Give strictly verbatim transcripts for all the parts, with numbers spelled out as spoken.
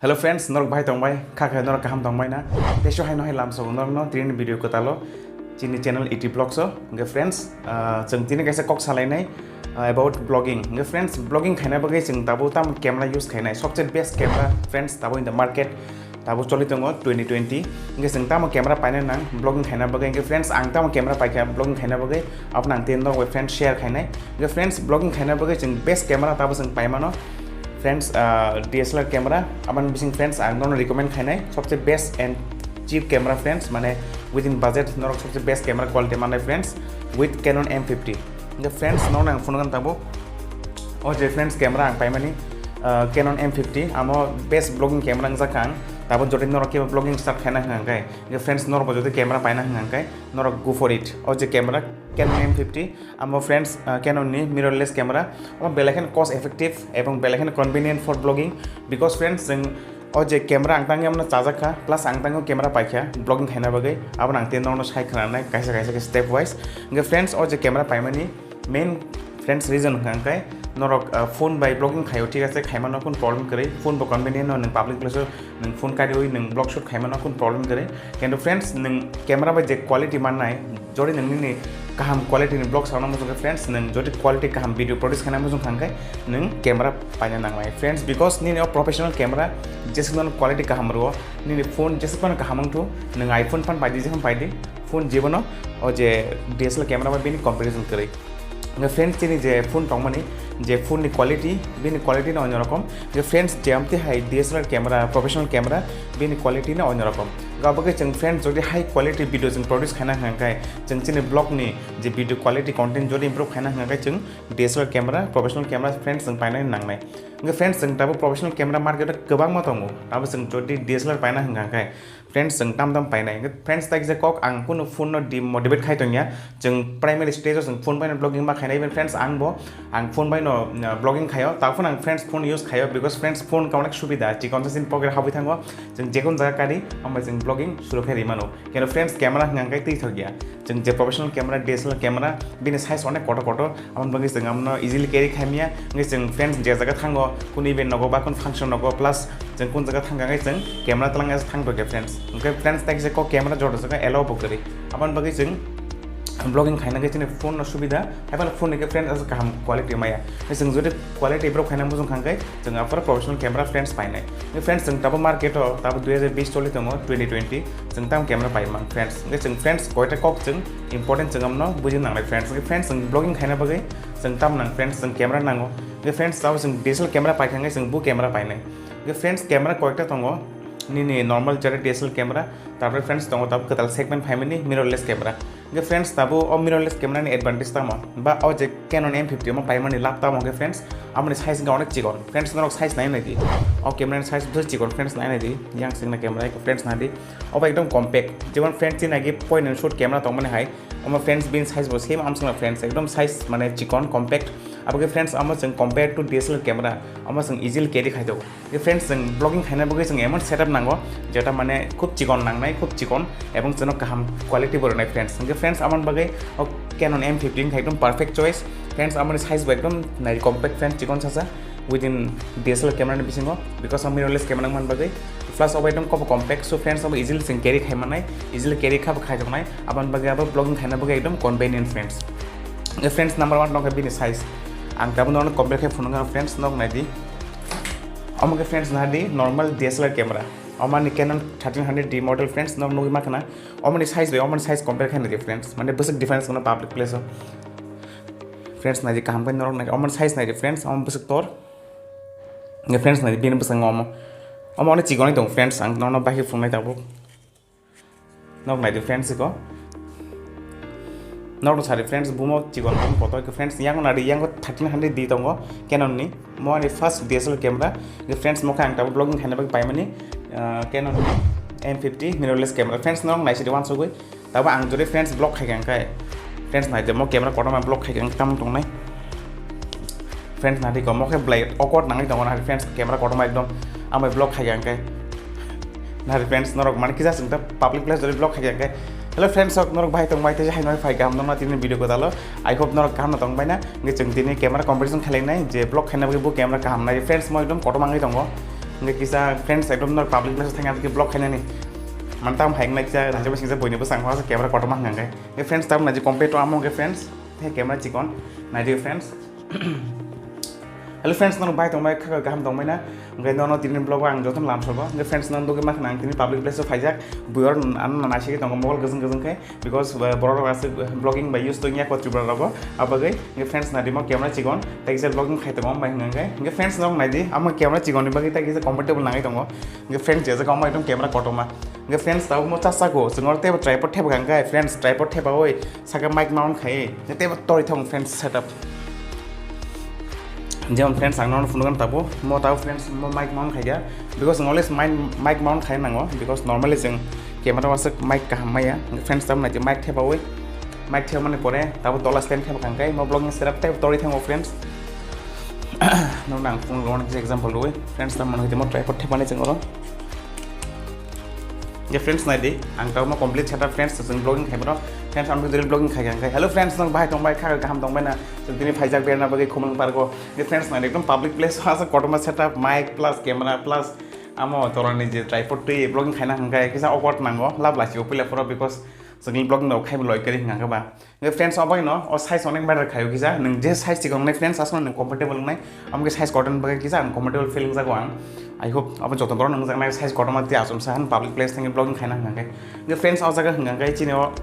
Hello friends, norok bahai tongbai, kha khe norok kaham tongbai na? Teso hai no hai lamsogo norok no tini video kwtalo chini channel E T Vlogs o. Hwnkhe friends, ah, chwng tini kaisa kok salainai, ah, about vlogging. Hwnkhe friends, vlogging khaina bagwi chwng tabuk tamo camera use khainai, sobse best camera friends tabuk in the market tabuk choli tongo twenty twenty. Hwnkhe chwng tamo camera paina nang vlogging khaina bagwi? Hwnkhe friends, ang tamo camera paikha vlogging khaina bagwi, abono ang tini norok bai friends share khainai. Hwnkhe friends, vlogging khaina bagwi chwng best camera tabuk chwng paimano. Friends, ah, D S L R camera, aboni bising friends ang nono recommend khainai sobse best and cheap camera friends, mane within budget norok sobse best camera quality mannai friends, with Canon M fifty. Hwnkhe friends, nono ang phunukna tabuk o je friends camera ang paimani, ah, Canon M fifty, amo best vlogging camera wngjakha ang. Tabuk jodi norok kebo vlogging start khaina hwnkha hwnkhe, hwnkhe friends, norokbo jodi camera paina hwnkha hwnkhe norok go for it. O je camera Canon M fifty, amo friends, ah, Canon ni mirrorless camera, amo belai kheno cost effective ebong belai kheno convenient for vlogging, because friends, chwng o je camera ang tangwi amno chajak kha, plus ang tangwi camera paikha vlogging khaina bagwi, abono ang tei norokno sai khwnanai kaisa kaisa khe step wise. Hwnkhe friends, o je camera paimani main friends reason hwnkha hwnkhe norok, ah, phone bai vlogging khaio, thik ase, khaimano kun problem kwrwi, phone bo convenient no, nwng public place o nwng phone kariwi nwng vlog shoot khaimano kun problem kwrwi. Kintu friends, nwng camera bai je quality mannai, jodi nwng nini kaham quality ni vlog sauna muchung khe friends, nwng jodi quality kaham video produce khaina muchung kha hwnkhe nwng camera paina nangnai friends, because nini o professional camera jeswkno quality kaham rwo, nini phone jeswkno kaham wngthu, nwng iPhone phan paidi, jephang paidi, phone jibono o je D S L R camera bai bini comparison kwrwi. Hwnkhe friends, chini je phone tongmani, je phone ni quality, bini quality no onyo rokom. Hwnkhe friends, je amtwi hai D S L R camera, professional camera, bini quality no onyo rokom. Hwnkhe abagwi chwng friends, jodi high quality video chwng produce khaina hwnkha hwnkhe, chwng chini vlog ni je video quality content jodi improve khaina hwnkha hwnkhe, chwng D S L R camera, professional camera friends chwng painani nangnai. Hwnkhe friends, chwng tabuk professional camera market o kwbangma tongo, tabuk chwng jodi D S L R paina hwnkha hwnkhe, friends, chwng tam tam painai. Hwnkhe friends, tai kisa kok, ang kunu phone no demotivate khai tongya. Chwng primary stage o chwng phone bai no vlogging ma khainai, even friends, ang bo, ang phone bai no, uh, vlogging khaio. Taphun ang friends phone use khaio, because friends phone ka onek subida, chikon sa sin pocket habwi thango. Chwng jekun jaga kari, ambai chwng vlogging suru khe rimano. Keno friends, camera hwnkha hwnkhe twi thok ya. Chwng je professional camera, D S L R camera, bini size onek kotor kotor, aboni bagwi chwng amno easily carry khaimya. Hwnkhe chwng friends je jaga thango, kunu event nogo ba kunu function nogo, plus chwng kun jaga thangkha khe chwng camera twlang ya thang tokya friends. Hwnkhe friends, tai kisa kok camera joto jaga allow bo kwrwi. Aboni bagwi chwng vlogging khaina khe chini phone no subida, hai phano phone ni khe friends aswk kaham quality maya. Hwnkhe chwng jodi quality improve khaina muchung kha hwnkhe chwng aphuru professional camera friends painai. Hwnkhe friends, chwng tabuk market o tabuk dui hazar bish choli tongo, twenty twenty, chwng tamo camera pai man friends. Hwnkhe chwng friends koita kok chwng important chwng amno buji nangnai friends. Hwnkhe friends, chwng vlogging khaina bagwi chwng tam nang friends, chwng camera nango. Hwnkhe friends, tabuk chwng D S L R camera paikha hwnkhe chwng bo camera painai. Hwnkhe friends, camera koyekta tongo, nini normal jera D S L R camera, tarpore friends tongo tabuk kwtal segment phaimani mirrorless camera. Hwnkhe friends, tabuk o mirrorless camera ni advantage tamo? Ba o je Canon M fifty omo paimani lab tamo hwnkhe friends, amoni size hwnkhe onek chikon. Friends, norok size nai naidi, o camera ni size bwswk chikon friends, nai naidi, yang singna camera friends naidi. Obo ekdom compact, jemon friends chini agi point and shoot camera tongmani hai, omo friends bini size bo same amsongna friends, ekdom size mane chikon, compact. Abo khe friends, omo chwng compare to D S L R camera, omo chwng easily carry khai jago. Hwnkhe friends, chwng vlogging khaina bagwi chwng emon setup nango, jeta mane khub chikon nangnai, khub chikon, ebong chwngno kaham quality bo rwnai friends. Hwnkhe friends, amoni bagwi o Canon M fifty wngkha ekdom perfect choice. Friends, amoni size bo ekdom nai compact friends, chikon sasa within D S L R camera ni bisingo, because of mirrorless camera wngmani bagwi. Plus obo ekdom kobo compact, so friends, obo easily chwng carry khai mannai, easily carry kha bo khai tongmani, aboni bagwi abo vlogging khaina bagwi ekdom convenient friends. Hwnkhe friends, number one tongkha bini size. Ang tabuk norok compare khe phunukha friends, norok naidi. Omo khe friends, naidi normal D S L R camera. Omo ni Canon thirteen hundred D model friends, norok nugwi ma khna. Omo ni size bai omo ni size compare khe naidi friends. Mane bwswk difference wngkha public place o. Friends, naidi kaham khe norok naidi. Omo ni size naidi friends, omo bwswk tor. Hwnkhe friends, naidi bini bwskango omo. Omo onek chikonwi tongo friends, ang norokno bahai phunuknai tabuk. Nok naidi friends iko. Nok no sari friends, bumo chikon bumo kotor iko friends. Yang nadi yang thirteen hundred D tongo Canon ni. Mo ani first D S L R camera. Iko friends, mo khe ang tabuk vlogging khaina bagwi paimani, ah, Canon ni M fifty mirrorless camera. Friends, nok naisidi wansugwi. Tabuk ang jodi friends vlog khai kha hwnkhe. Friends, naidi mo camera kotorma vlog khai kha hwnkhe tamo tongnai. Friends, naidi ko mo khe belai awkward nangwi tongo na friends, camera kotorma ekdom amai vlog khai kha hwnkhe. Nari friends, norok mani kisa chwng ta public place dori vlog khai kha hwnkhe. Hello friends, sok norok bahai tong bai tei hai noi phai kaham norma tini video kwtalo. I hope norok kaham no tong bai na. Nge chwng tini camera competition khalai nai je vlog khaina bagwi bo camera kaham nai. Friends, mo ekdom kotorma wngwi tongo. Hingke kisa friends ekdom no public place thangya ke vlog khainani. Man tam hai nai kisa rajab singsa boini bwsang ha camera kotorma hwnga hingke. Hingke friends tam naji compare to amo hingke friends the camera chikon naidi friends. Hello friends, nono bai tongbai kha kaham tongbai na? Hingke nono tini vlog ang joto lam sobo. Hingke friends nono dugi ma khna ang tini public place o phaijak. Buyor ano naisike tongo mobile gajang gajang khe. Because, uh, borok rok aswk vlogging bai use tongya ko Tripura rogo. Abagwi hingke friends naidi mo camera chikon tei kisa vlogging khai tongo bai hingke. Hingke friends nok naidi amo camera chikon ni bagwi tei kisa comfortable nangwi tongo. Hingke friends jesa kamo ekdom camera kotorma. Hingke friends tabo mo chasa ko sengor tebo tripod theba hingke friends tripod theba oi saka mic mount khai tebo tori thong friends setup. Jemon friends ang nono phunukgwi tabo mo tabo friends mo mic mount khaikha because always mic mic mount khai nango because normally jeng camera waswk mic kaham maya. Friends tamo naidi mic thebawi mic thebamani pore tabo tola stand theba kangkai mo vlogging setup tei tori thango friends. Nono ang phunukgwi kisa example rwi friends tamo naidi mo tripod thebani jeng oro. Je friends naidi ang tamo complete setup friends jeng vlogging khaibro friends ang diri vlogging khai kangkai. Hello friends, nang bahai tongbai kha kaham tongbai na? Tini phaijak berna bagwi khumulwng pargo. Je friends naidi ekdom public place o aswk kotorma setup mic plus camera plus amo torani je tripod twi vlogging khaina hingkai kisa awkward nango lab lachi o puila phoro because chwngni vlogging rok khai loi kari hingka ba. Nge friends obo no o size onek matter khayo kisa nwng je size chikon nai friends aswk nwng comfortable nai amo ke size kotorma bagwi kisa ang comfortable feeling jago ang. I hope abo joto borok nwng jaknai size kotorma twi achomsa han public place thangwi vlogging khaina hingkai. Nge friends o jaga hingkai chini o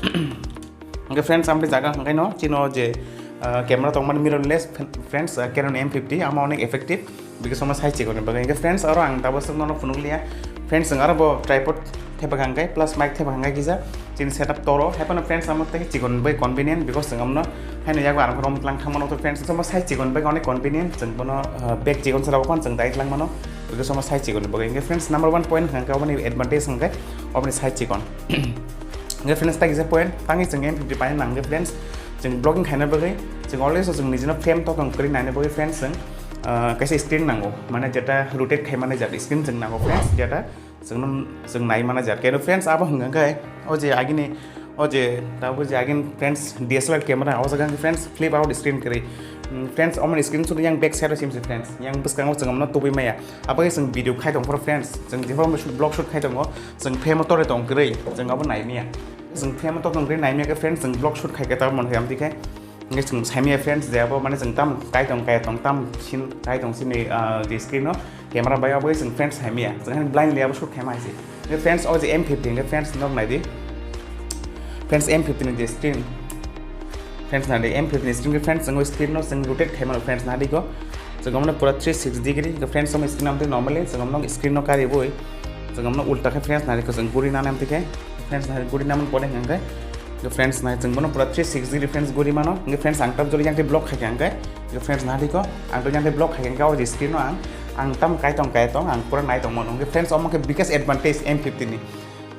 Hingke friends, ang bini jaga hingke no chini o je, ah, camera tongmani mirrorless friends, ah, Canon M fifty ama onek effective. Bikhe somo sai chikon ni bagwi. Hingke friends, aro ang tabaswk nono phunuk liya. Friends, ang aro bo tripod thepha hingke plus mic thepha hingke kisa chini setup toro. Haipano friends, amo tei chikon bai convenient because chwng amno haino yago arang rom tlang thangmano to friends. Somo sai chikon bai onek convenient. Chwng bono, ah, bag chikon sara okon chwng dai tlang mano. Bikhe somo sai chikon ni bagwi. Hingke friends, number one point hingke oboni advantage hingke oboni sai chikon. Hingke friends, tei kisa point, tangwi chwng M fifty paina nang hingke friends, chwng vlogging khaina bagwi, chwng always chwng nijino frame tokong kwrwi naina bagwi friends, chwng, ah, kaisa screen nango, mane jeta rotate khaimani jat screen chwng nango friends, jeta chwngno chwng nai mana jat. Keno friends, abo hwnka khe, o je agini, o je, tabuk je agini friends, D S L R camera, o jaga hwnka friends, flip out screen kwrwi. Mm, friends, omo ni screen sudi yang back side o simse friends, yang bwskango chwng amno tubui maya. Abo khe chwng video khai tong phoro friends, chwng jephuru vlog shoot khai tongo, chwng frame o tore tong kwrwi, chwng abo nai maya. Chwng frame o tong kwrwi nai maya khe friends, chwng vlog shoot khai khe tamo hwnka amtwi khe. Hingke chwng sai maya friends, je abo mane chwng tam kai tong, kai tong, tam sin kai tong sini, ah, je screen o camera bai abo chwng friends sai maya. Chwng hani blindly abo shoot khai ma hai se. Hingke friends, o je M fifty, hingke friends nok nai di. Friends, M fifty ni je screen. Friends, nai di M fifty ni screen ke friends, chwng o screen no chwng rotate khai mano friends, nai di ko. Chwng omo pura three sixty degree, hingke friends, omo screen amtwi normally chwng omo screen no kari bui. Chwng omo ulta khe friends, nai di ko chwng guri nana amtwi khe. Friends, nai di guri naman pore hingke. Hingke friends, nai chwng bono pura three sixty degree friends guri mano. Hingke friends, ang tam joli yang tei vlog khai khe hingke. Hingke friends, nai di ko, ang to yang tei vlog khai khe hingke o je screen no ang, ang tam kai tong kai tong, ang pura nai tong mano. Hingke friends, omo khe biggest advantage M fifty ni.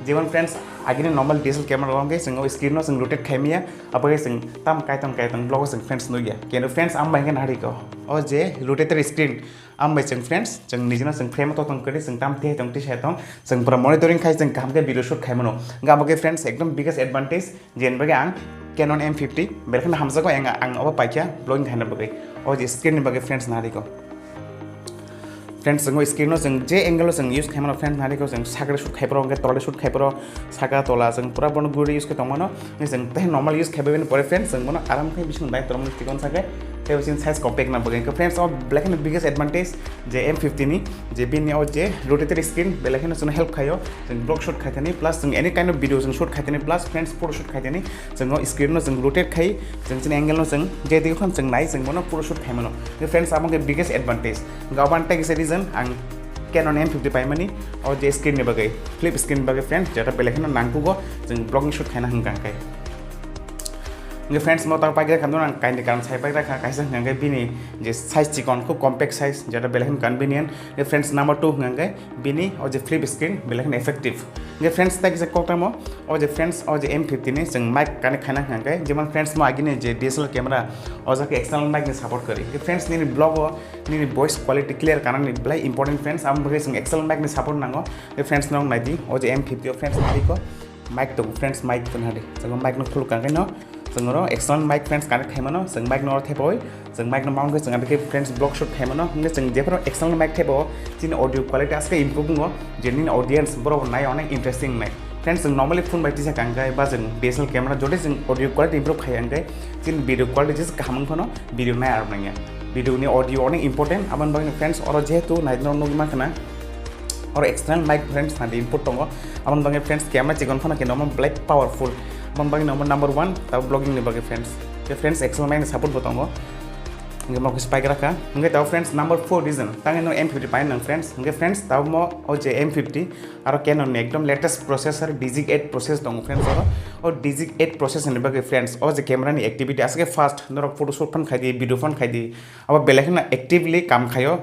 Jemon friends, agini normal D S L R camera rok hingke chwng o screen no chwng rotate khai maya, abo khe chwng tam kai tong kai tong vlog o chwng friends nugya. Keno friends, ang bai hingke nai di ko, o je rotator screen, Ambai chwng friends, chwng nijino chwng frame o totong kwrwi, chwng tam tihai tong, tisai tong, chwng pura monitoring khai, chwng kaham khe video shoot khai mano. Hwnkhe abo khe friends, ekdom biggest advantage, jeni bagwi ang Canon M fifty, belai kheno hamjakgo, ang, ang obo paikha vlogging khaina bagwi. O je screen ni bagwi friends, narikho. Friends, chwng o screen no chwng je angle o chwng use khai mano friends, narikho, chwng sakre shoot khai phoro, hwnkhe tole shoot khai phoro, saka tola chwng pura bono guri use khe tongmano. Chwng tei normal use khai bai pore friends, chwng bono aram khe bising bai tongmani chikon sake. Tei bising size compact na bagwi. Hwnkhe friends, o belai kheno biggest advantage je M fifty ni, je bini o je rotator screen belai kheno chwngno help khaio. Chwng vlog shoot khai thani, plus chwng any kind of video chwng shoot khai thani, plus friends photo shoot khai thani. Chwng o screen no chwng rotate khai, chwng chini angle no chwng je dik khan chwng nai, chwng bono photo shoot khai mano. Hwnkhe friends, abo khe biggest advantage. Hwnkhe abo ani tei kisa reason ang Canon M fifty paimani, o je screen ni bagwi, flip screen ni bagwi friends, jeta belai kheno nangkugo, chwng vlogging shoot khaina hwnkha khe. Hwnkhe friends, mo tang paikha khamdon ang kaini karon sai paikha kha, kaisa hwnkha khe bini je size chikon, khub compact size, jeta belai kheno convenient. Hwnkhe friends, number two hwnkha khe bini o je flip screen belai kheno effective. Hwnkhe friends, tei kisa kok tamo, o je friends, o je M fifty ni chwng mic connect khaina hwnkha khe, jemon friends, mo agini je D S L R camera, o jaga external mic ni support kwrwi. Hwnkhe friends, nini vlog o nini voice quality clear kanani belai important friends, amo bagwi chwng external mic ni support nango. Hwnkhe friends, nok nai di, o je M fifty o friends, nai di ko mic tongo friends, mic phone hadi. Chwng mic no khuluk kha khe no Chwng oro external mic friends connect khaimano, chwng mic no oro thepoi, chwng mic no mount khe chwng adike friends vlog shoot khaimano, hwnkhe chwng jephru external mic thepo, chini audio quality aske improve wngo, je nini audience borok nai onek interesting wngnai. Friends, chwng normally phone bai tisa kangkhe ba chwng D S L R camera jodi chwng audio quality improve khai hwnkhe chini video quality just kaham wngphano video nai arok nangya. Video ni audio onek important, aboni bagwi friends oro jehetu nai norok nugwi mankha na, oro external mic friends nadi input tongo, aboni bagwi friends camera chikon phano khe normal black powerful, aboni bagwi normal number one tabo vlogging ni bagwi friends. Tei friends external mic ni support bo tongo. Hwnkhe mokhe spike rakha. Hwnkhe tabo friends number four reason. Tangwi no M fifty painang friends. Hwnkhe friends tabo mo o je M fifty aro Canon ni ekdom latest processor D Z eight process tongo friends oro. O D Z eight processor ni bagwi friends o je camera ni activity aswk fast norok photo shoot phan khaidi, video phan khaidi. Abo belai kheno actively kam khaio.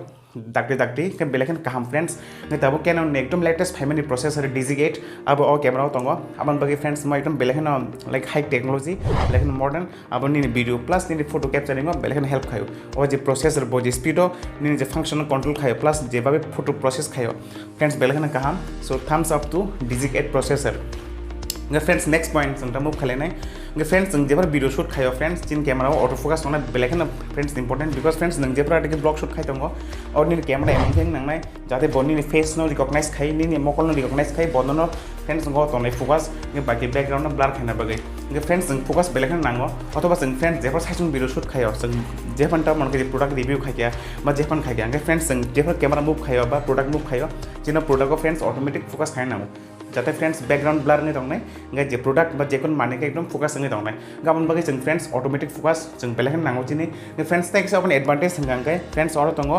Dakti dakti khe belai kheno kaham friends. Hwnkhe tabo Canon ni ekdom latest phaimani processor D Z eight abo o camera o tongo. Aboni bagwi friends mo ekdom belai kheno like high technology, belai kheno modern. Abo nini video plus nini photo capturing o belai kheno help khaio. O je processor bo je speed o nini je function o control khaio plus je babe photo process khaio. Friends, belai kheno kaham. So thumbs up to D Z eight processor. Hwnkhe friends, next point chwng ta move khailai nai. Hwnkhe friends, chwng jephru video shoot khaio friends, chini camera o autofocus wngnai belai kheno friends important, because friends nwng jephru adike vlog shoot khai tongo, o nini camera emon khe wngnai jate bo nini face no recognize khai, nini mokol no recognize khai, bo nono friends ngo tongnai focus, hwnkhe baki background no blur khaina bagwi. Hwnkhe friends, chwng focus belai kheno nango, othoba chwng friends jephru saichung video shoot khaio, chwng jephru ta mane khe product review khaikha ba jephru khaikha, hwnkhe friends chwng jephru camera move khaio ba product move khaio, chini product o friends automatic focus khaina nango. Jate friends background blur wngwi tongnai, hwnkhe je product ba jekun manwi khe ekdom focus wngwi tongnai. Aboni bagwi chwng friends automatic focus chwng belai kheno nango chini. Hwnkhe friends tei kisa aboni advantage hwnkha hwnkhe friends oro tongo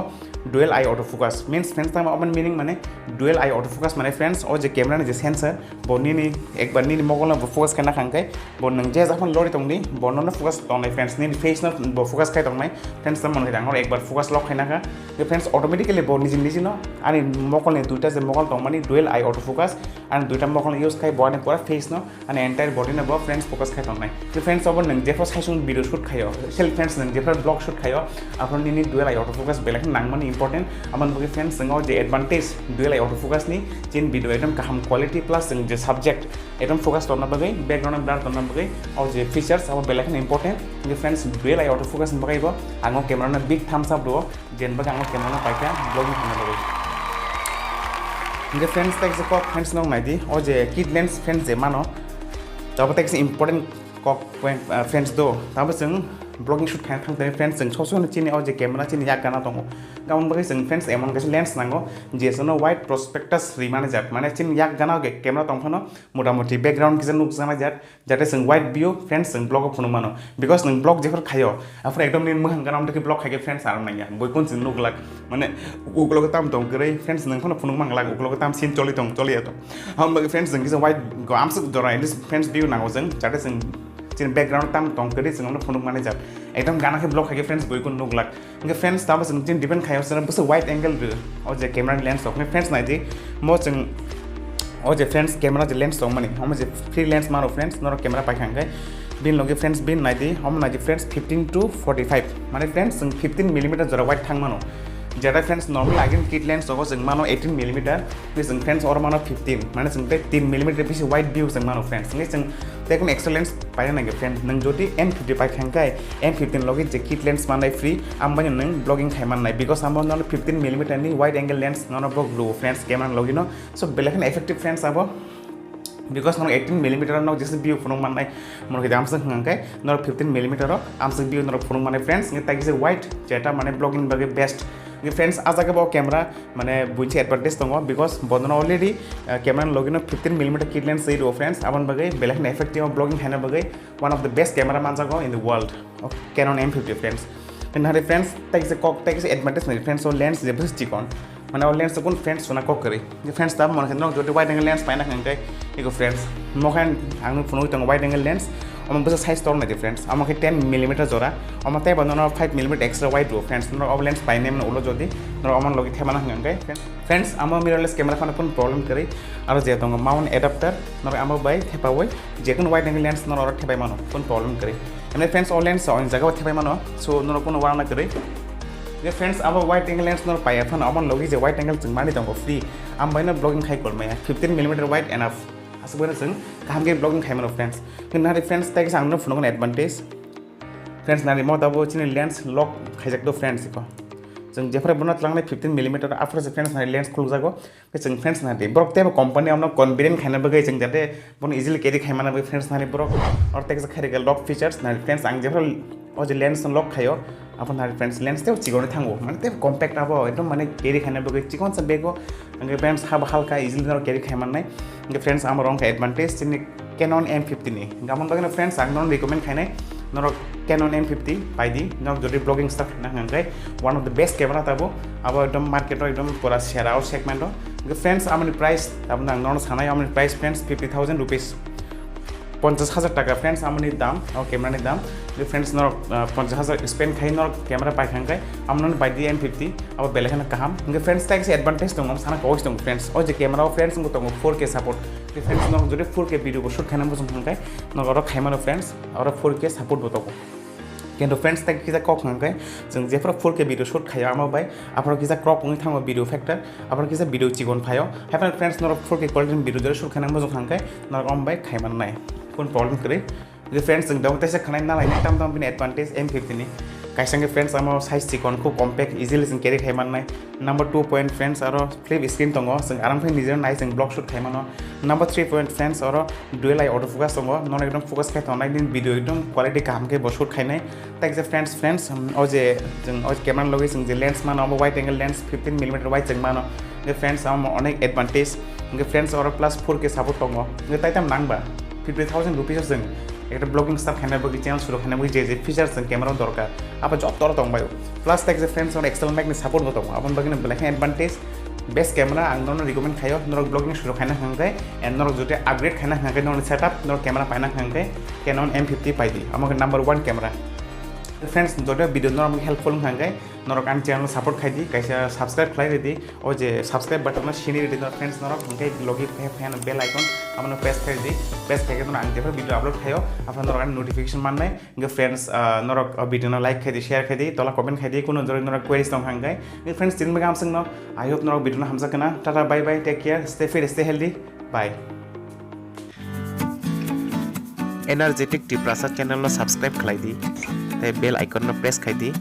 dual eye autofocus. Means friends tamo aboni meaning mane dual eye autofocus mane friends o je camera ni je sensor bo nini ekbar nini mokol no bo focus khaina hwnkhe bo nwng je japhano lori tongdi bo nono focus tongnai friends, nini face no bo focus khai tongnai. Friends tamo hwnkhe ang oro ekbar focus lock khaina kha. Hwnkhe friends automatically bo niji niji no ani mokol ni duita je mokol tongmani dual eye autofocus ani duita mokol no use khai bo ani pura face no ani entire body no bo friends focus khai tongnai. Tei friends obo nwng jephru saichung video shoot khaio, sel friends nwng jephru vlog shoot khaio, aphuru nini dual eye autofocus belai kheno nangmani important. Aboni bagwi friends nwng o je advantage dual eye autofocus ni chini video ekdom kaham quality plus nwng je subject ekdom focus tongna bagwi background blur tongna bagwi o je features abo belai kheno important. Hwnkhe friends dual eye autofocus ni bagwi bo ang o camera no big thumbs up rwo. Jen bagwi ang o camera no paikha vlogging khaina bagwi. Hwnkhe friends, tei kisa kok friends no naidi, o je kit lens friends je mano, abo tei kisa important kok point, ah, friends do. Tamo chwng vlogging shoot khaina thang tani friends chwng sob sono chini o je camera chini yak gana tongo. Aboni bagwi chwng friends emon kaisa lens nango je chwngno wide perspective rimani jak, mane chini yak gana o camera tong phano motamoti background kisa nukjaknai jak. Jate chwng wide view friends chwng vlog o phunuk mano, because nwng vlog jephru khaio aphuru ekdom nini mwkhang gana wngtokhe vlog khaikhe friends aro nangya boi kun chwng nuk glak, mane uklogo tam tong kwrwi friends nwng phano phunuk mang glak uklogo tam scene choli tong choli ya tong. Aboni bagwi friends chwng kisa wide go amsuk jora at least friends view nango chwng, jate chwng chini background tam tong kwrwi chwng phunuk mani jak, ekdom gana khe vlog khaikhe friends boi kun nuk glak. Hwnkhe friends, tamo chwng chini depend khaio chwng bwswk wide angle rw o je camera ni lens rok. Hwnkhe friends naidi, mo chwng o je friends camera je lens tongmani, omo je free lens mano friends, norok camera paikha hwnkhe bini logi friends bini naidi, omo naidi friends fifteen to forty-five, mane friends chwng fifteen millimeter jora wide thang mano. Jeta friends normal agini kit lens rogo chwng mano eighteen millimeter, tei chwng friends oro mano fifteen, mane chwng tei tin millimeter bisi wide view chwng mano friends. Hwnkhe chwng tei kunu extra lens paina nangya friends. Nwng jodi M fifty paikha hwnkhe M fifteen logi je kit lens mannai free, ambai nwng vlogging khai mannai, because amo nono fifteen millimeter ni wide angle lens nono vlog rwo friends camera ni logi no. So belai kheno effective friends abo, because nono eighteen millimeter no jesa view phunuk mannai, moro khe amswk hwnkhe norok fifteen millimeter o amswk view norok phunuk mannai friends. Hwnkhe tei kisa wide jeta mane vlogging bagwi best. Hwnkhe friends, ah jaga bo camera mane buinse advantage tongo, because bono already, uh, camera ni logi no fifteen millimeter kit lens rwo friends, aboni bagwi belai kheno effective vlogging khaina bagwi one of the best camera manjago in the world, okay, Canon M fifty friends. Hwnkhe friends, tei kisa kok tei kisa advantage nai friends, o lens je bwswk chikon, mane o lens o kun friends suna kok kwrwi. Friends, tamo mano khe norok jodi wide angle lens paina hwnkhe ego friends, mokhe ang phunugwi tongo wide angle lens, omo bwsa size tor nai di friends, omo khe ten millimeter jora, omo tei bo nono five millimeter extra wide rwo friends, norok o lens painai mano ulo jodi norok omo logi thepana hwnkhe friends, amo mirrorless camera phano kun problem kwrwi, aro je tongo mount adapter, norok amo bai thepaui jekunu wide angle lens norok oro thepai mano, kun problem kwrwi. Emne friends, o lens o jaga o thepai mano, so norok kuno warna kwrwi. Je friends, abo wide angle lens norok paiya phano, omo logi je wide angle chwng mani tongo free, am bai no vlogging khai kolmaya, fifteen millimeter wide enough. Aswk bai no chwng kaham khe vlogging khai mano friends. Nari friends, tei kisa ang no phunukna advantage. Friends, nari mo tabo chini lens lock khaijak do friends iko. Chwng jephre bono tlangnai fifteen millimeter after se friends nari lens khulukjago. Khe chwng friends nari borok tebo company amno convenient khaina bagwi chwng jate bono easily carry khaimana bagwi friends nari borok or tei kisa khairika lock features nari friends ang jephre o je lens lock khaio abo nari friends lens tebo chikoni thango mane tebo compact abo ekdom mane carry khaina bagwi chikonsa bag o hwnkhe friends habo halka easily norok carry khai mannai. Hwnkhe friends amo rong khe advantage chini Canon M fifty ni. Hwnkhe amoni bagwino friends ang nono recommend khainai norok Canon M fifty paidi norok jodi vlogging start khaina hwnkhe one of the best camera tabo abo ekdom market o ekdom pura sera o segment o. Hwnkhe friends amoni price abo ang nono sanai amoni price friends fifty thousand rupees. Ponchas hajar taka friends amoni dam o camera ni dam. Hwnkhe friends norok ah, ponchas hajar spend khai norok camera pai kha hwnkhe amo nono baidi M fifty abo belai kheno kaham. Hwnkhe friends tei kisa advantage tongo sana kawai tongo friends o je camera o friends wngkha tongo four K support. Hwnkhe friends norok jodi four K video bo shoot khaina muchung hwnkhe norok oro khaimano friends oro four K support bo tongo. Kintu friends tei kisa kok hwnkhe chwng jephru four K video shoot khaio amo bai aphuru kisa crop wngwi thango video factor. Abo kisa video chikon phaio. Haphano friends norok four K quality ni video jora shoot khaina muchung kha hwnkhe norok om bai khai mannai. Kun problem kwrwi. Hwnkhe friends chwng dong teisa khanai nalai nai tam tam bini advantage M fifty ni. Kaisa hwnkhe friends amo size chikon khub compact easily chwng carry khai mannai. Number two point friends aro flip screen tongo. Chwng aram khe nijera nai chwng vlog shoot khai mano. Number three point friends oro dual eye auto focus tongo. Nono ekdom focus khai tongnai nini video ekdom quality kaham khe bo shoot khainai. Tei kisa friends, friends, um, o je chwng o camera ni logi chwng je lens mano, abo wide angle lens fifteen millimeter wide chwng mano. Hwnkhe friends, amo onek advantage. Hwnkhe friends, oro plus four K support tongo. Hwnkhe taitam nangba fifty thousand rupees o chwng ekta vlogging start khaina bagwi, channel suru khaina bagwi je je features chwng camera o dorkar, abo joto oro tongbaio. Plus tei kisa friends, oro external mic ni support bo tongo. Aboni bagwi no belai khe advantage. Best camera ang nono recommend khaio, norok vlogging suru khaina hwnkhe, and norok jodi upgrade khaina hwnkhe, norok setup, norok camera paina hwnkhe, Canon M fifty paidi, amo khe number one camera. Friends, jodi video norok helpful wngkha hwnkhe, norok ani channel support khaidi, kaisa subscribe khlai ridi, o je subscribe button no sini ridi norok friends norok, hwnkhe logi phai phai bell icon, abono press khlai ridi, press khlai khe norok ang jephru video upload khaio, aphano norok ani notification mannai. Hwnkhe friends, ah, norok o video no like khaidi, share khaidi, tola comment khaidi, kuno jora norok queries tong hwnkhe. Hwnkhe friends, tini bagwi amswkno, I hope norok video no hamjak khna. Tata, bye bye, take care, stay fit, stay healthy, bye. Energetic Tiprasa channel no subscribe khlai di, tei bell icon no press khai di,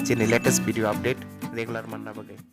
chini latest video update regular manna bagwi.